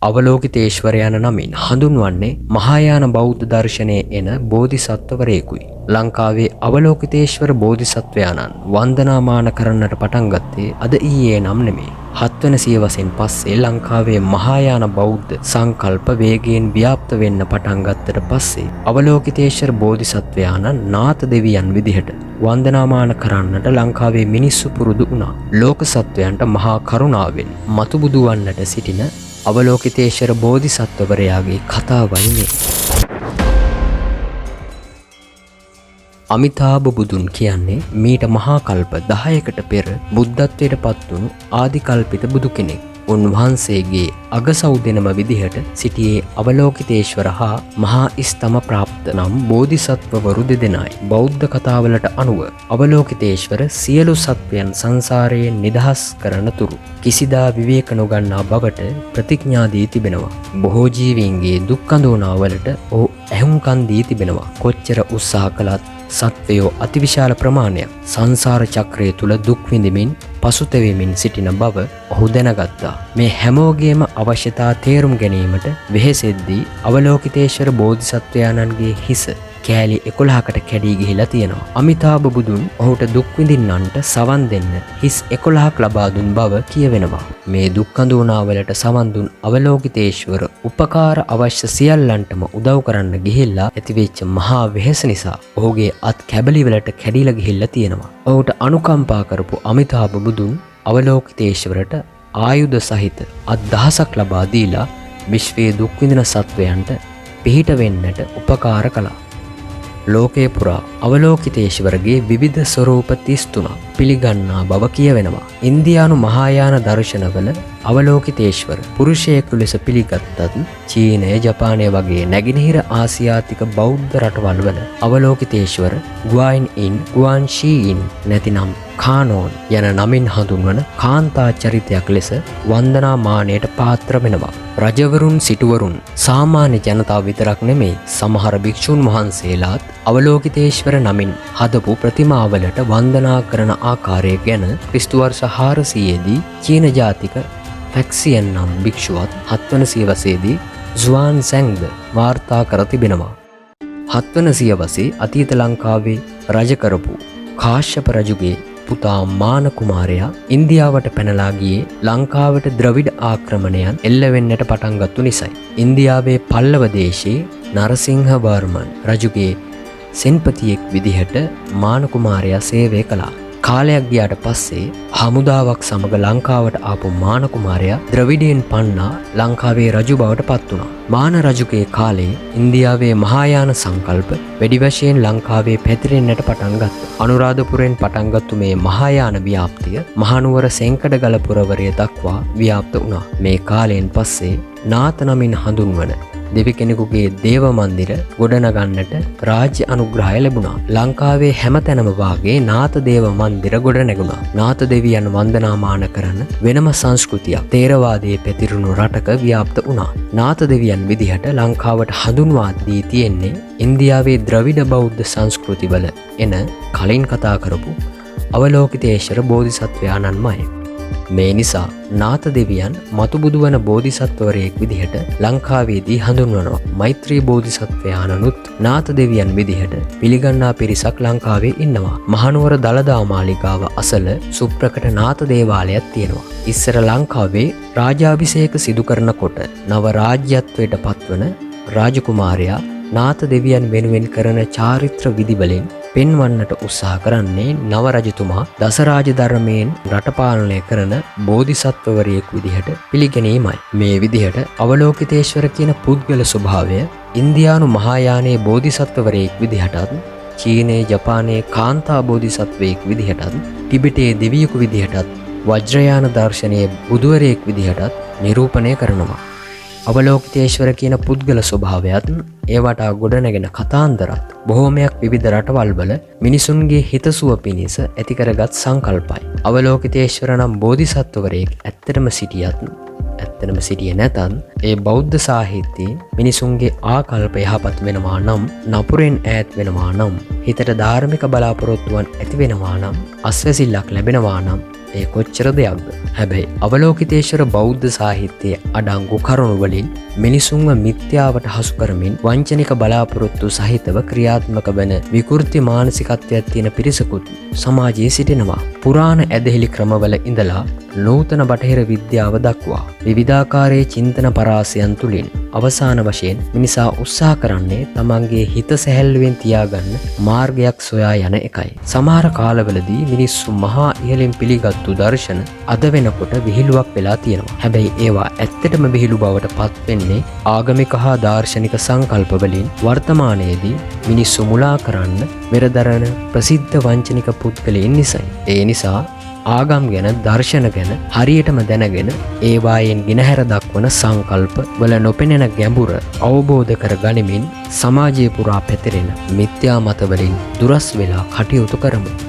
අවලෝකිතේශ්වර යන නමින් හඳුන්වන්නේ මහායාන බෞද්ධ දර්ශනයේ එන බෝධිසත්වවරයෙකුයි. ලංකාවේ අවලෝකිතේශ්වර බෝධිසත්වයාණන් වන්දනාමාන කරන්නට පටන් ගත්තේ අද ඊයේ නම් නෙමෙයි. හත්වන සියවසෙන් පස්සේ ලංකාවේ මහායාන බෞද්ධ සංකල්ප වේගයෙන් ව්‍යාප්ත වෙන්න පටන් ගත්තට පස්සේ අවලෝකිතේශ්වර බෝධිසත්වයාණන් නාථ දෙවියන් විදිහට වන්දනාමාන කරන්නට ලංකාවේ මිනිස්සු පුරුදු වුණා. ලෝක සත්වයන්ට මහා කරුණාවෙන් මතුබුදු වන්නට සිටින අවලෝකිතේශ්වර බෝධිසත්වවරයාගේ කතාවයි මේ. අමිතාභ බුදුන් කියන්නේ මීට මහා කල්ප 10කට පෙර බුද්ධත්වයට පත් වුණු ආදිකල්පිත බුදු කෙනෙක්. උන්වහන්සේගේ අගසව් දෙනම විදිහට සිටියේ අවලෝකිතේශ්වර හා මහා ස්තම ප්‍රාප්ත නම් බෝධිසත්වවරු දෙදෙනයි. බෞද්ධ කතාවලට අනුව අවලෝකිතේශ්වර සියලු සත්වයන් සංසාරයෙන් නිදහස් කරන තුරු කිසිදා විවේක නොගන්නා බවට ප්‍රතිඥා දී තිබෙනවා. බොහෝ ජීවීන්ගේ දුක් අඳෝනාවලට ඔහු ඇහුම්කන් දී තිබෙනවා. කොච්චර උත්සාහ කළත් සත්වයෝ අතිවිශාල ප්‍රමාණයක් සංසාර චක්‍රය තුළ දුක් විඳිමින් පසුතැවෙමින් සිටින බව ඔහු දැනගත්තා. මේ හැමෝගේම අවශ්‍යතා තේරුම් ගැනීමට වෙහෙසෙද්දී අවලෝකිතේශ්වර බෝධිසත්වයාණන්ගේ හිස කෑලි 11කට කැඩී ගිහිලා තියෙනවා. අමිතාභ බුදුන් ඔහුට දුක් විඳින්නන්ට සවන් දෙන්න හිස් 11ක් ලබා දුන් බව කියවෙනවා. මේ දුක් අඳෝනාවලට සවන් දුන් අවලෝකිතේශ්වර උපකාර අවශ්‍ය සියල්ලන්ටම උදව් කරන්න ගිහිල්ලා ඇතිවෙච්ච මහා වෙහෙස නිසා ඔහුගේ අත් කැබලි වලට කැඩිලා ගිහිල්ලා තියෙනවා. ඔහුට අනුකම්පා කරපු අමිතාභ බුදුන් අවලෝකිතේශ්වරට ආයුධ සහිත අත් දහසක් ලබා දීලා විශ්වයේ දුක් විඳින සත්වයන්ට පිහිට වෙන්නට උපකාර කළා. ලෝකය පුරා අවලෝකිතේශ්වරගේ විවිධ ස්වරූප 33ක් පිළිගන්නා බව කියවෙනවා. ඉන්දියානු මහායාන දර්ශනවල අවලෝකිතේශ්වර පුරුෂයෙකු ලෙස පිළිගත්තත් චීනය, ජපානය වගේ නැගෙනහිර ආසියාතික බෞද්ධ රටවල් වල අවලෝකිතේශ්වර ගුවායින් ඉන්, ගුවාන් ෂී ඉන් නැතිනම් කානෝන් යන නමින් හඳුන්වන කාන්තා චරිතයක් ලෙස වන්දනාමානයට පාත්‍ර වෙනවා. රජවරුන්, සිටුවරුන්, සාමාන්‍ය ජනතාව විතරක් නෙමෙයි, සමහර භික්ෂූන් වහන්සේලාත් අවලෝකිතේශ්වර නමින් හදපු ප්‍රතිමාවලට වන්දනා කරන ආකාරය ගැන ක්‍රිස්තු වර්ෂ 400 දී චීන ජාතික ෆැක්සියන් නම් භික්ෂුවත් හත්වන සියවසේදී සුවාන් සැංද වාර්තා කර තිබෙනවා. හත්වන සියවසේ අතීත ලංකාවේ රජ කරපු කාශ්‍යප රජුගේ පුතා මාන කුමාරයා ඉන්දියාවට පැනලා ගියේ ලංකාවට ද්‍රවිඩ ආක්‍රමණයන් එල්ල වෙන්නට පටන් ගත්තු නිසයි. ඉන්දියාවේ පල්ලව දේශයේ නරසිංහ වර්මන් රජුගේ සෙන්පතියෙක් විදිහට මාන කුමාරයා සේවය කළා. කාලයක් ගියාට පස්සේ හමුදාවක් සමග ලංකාවට ආපු මාන කුමාරයා ද්‍රවිඩයන් පන්නා ලංකාවේ රජු බවට පත් වුණා. මාන රජුගේ කාලේ ඉන්දියාවේ මහායාන සංකල්ප වැඩි වශයෙන් ලංකාවේ පැතිරෙන්නට පටන් ගත්තා. අනුරාධපුරයෙන් පටන් ගත්තු මේ මහායාන ව්‍යාප්තිය මහනුවර සෙන්කඩගල පුරවරය දක්වා ව්‍යාප්ත වුණා. මේ කාලයෙන් පස්සේ නාත නමින් හඳුන්වන දෙවි කෙනෙකුගේ දේව මන්දිර ගොඩනගන්නට රාජ්‍ය අනුග්‍රහය ලැබුණා. ලංකාවේ හැමතැනම වාගේ නාත දේව මන්දිර ගොඩනැගුණා. නාත දෙවියන් වන්දනාමාන කරන වෙනම සංස්කෘතියක් තේරවාදයේ පැතිරුණු රටක ව්‍යාප්ත වුණා. නාත දෙවියන් විදිහට ලංකාවට හඳුන්වා දී තියෙන්නේ ඉන්දියාවේ ද්‍රවිඩ බෞද්ධ සංස්කෘතිවල එන කලින් කතා කරපු අවලෝකිතේශ්වර බෝධිසත්වයාණන්මයි. මේ නිසා නාත දෙවියන් මතුබුදු වන බෝධිසත්වවරයෙක් විදිහට ලංකාවේදී හඳුන්වනවා. මෛත්‍රී බෝධිසත්වයාණනුත් නාත දෙවියන් විදිහට පිළිගන්නා පිරිසක් ලංකාවේ ඉන්නවා. මහනුවර දළදා මාලිගාව අසල සුප්‍රකට නාත දේවාලයක් තියෙනවා. ඉස්සර ලංකාවේ රාජාභිෂේක සිදු කරනකොට නව රාජ්‍යත්වයට පත්වන රාජකුමාරයා නාත දෙවියන් වෙනුවෙන් කරන චාරිත්‍ර විධිවලින් පෙන්වන්නට උත්සාහ කරන්නේ නව රජතුමා දසරාජ ධර්මයෙන් රට පාලනය කරන බෝධිසත්වවරයෙක් විදිහට පිළිගැනීමයි. මේ විදිහට අවලෝකිතේශ්වර කියන පුද්ගල ස්වභාවය ඉන්දියානු මහායානයේ බෝධිසත්වවරයෙක් විදිහටත්, චීනයේ, ජපානයේ කාන්තා බෝධිසත්වයෙක් විදිහටත්, ටිබෙටයේ දෙවියෙකු විදිහටත්, වජ්‍රයාන දර්ශනයේ බුදුවරයෙක් විදිහටත් නිරූපණය කරනවා. අවලෝකිතේශ්වර කියන පුද්ගල ස්වභාවයත් ඒවට ගොඩනැගෙන කතාන්දරත් බොහෝමයක් විවිධ රටවල් වල මිනිසුන්ගේ හිතසුව පිණිස ඇති කරගත් සංකල්පයි. අවලෝකිතේශ්වර නම් බෝධිසත්වවරයෙක් ඇත්තටම සිටියත් ඇත්තටම සිටියේ නැතත් ඒ බෞද්ධ සාහිත්‍යයේ මිනිසුන්ගේ ආකල්ප යහපත් වෙනවා නම්, නපුරෙන් ඈත් වෙනවා නම්, හිතට ධාර්මික බලාපොරොත්තුවන් ඇති වෙනවා නම්, අස්වැසිල්ලක් ලැබෙනවා නම් ඒ කොච්චර දෙයක්ද? හැබැයි අවලෝකිතේශ්වර බෞද්ධ සාහිත්‍යයේ අඩංගු කරුණු වලින් මිනිසුන්ව මිත්‍යාවට හසු කරමින් වංචනික බලාපොරොත්තු සහිතව ක්‍රියාත්මක වන විකෘති මානසිකත්වයක් තියෙන පිරිසකුත් සමාජයේ සිටිනවා. පුරාණ ඇදහිලි ක්‍රමවල ඉඳලා නූතන බටහිර විද්‍යාව දක්වා විවිධාකාරයේ චින්තන පරාසයන් තුලින් අවසාන වශයෙන් මිනිසා උත්සාහ කරන්නේ තමන්ගේ හිත සැහැල්ලුවෙන් තියාගන්න මාර්ගයක් සොයා යන එකයි. සමහර කාලවලදී මිනිස්සු මහා ඉහළින් පිළිගත්තු දර්ශන අද වෙනකොට විහිළුවක් වෙලා තියෙනවා. හැබැයි ඒවා ඇත්තටම විහිළු බවට පත් වෙන්නේ ආගමික හා දාර්ශනික සංකල්ප වලින් වර්තමානයේදී මිනිස්සු මුලා කරන්න වෙරදරන ප්‍රසිද්ධ වංචනික පුද්ගලයන් නිසයි. ඒ නිසා ආගම් ගැන, දර්ශන ගැන හරියටම දැනගෙන ඒවායෙන් ගෙනහැර දක්වන සංකල්ප වල නොපෙනෙන ගැඹුර අවබෝධ කර ගනිමින් සමාජය පුරා පැතිරෙන මිත්‍යා මතවලින් දුරස් වෙලා කටයුතු කරමු.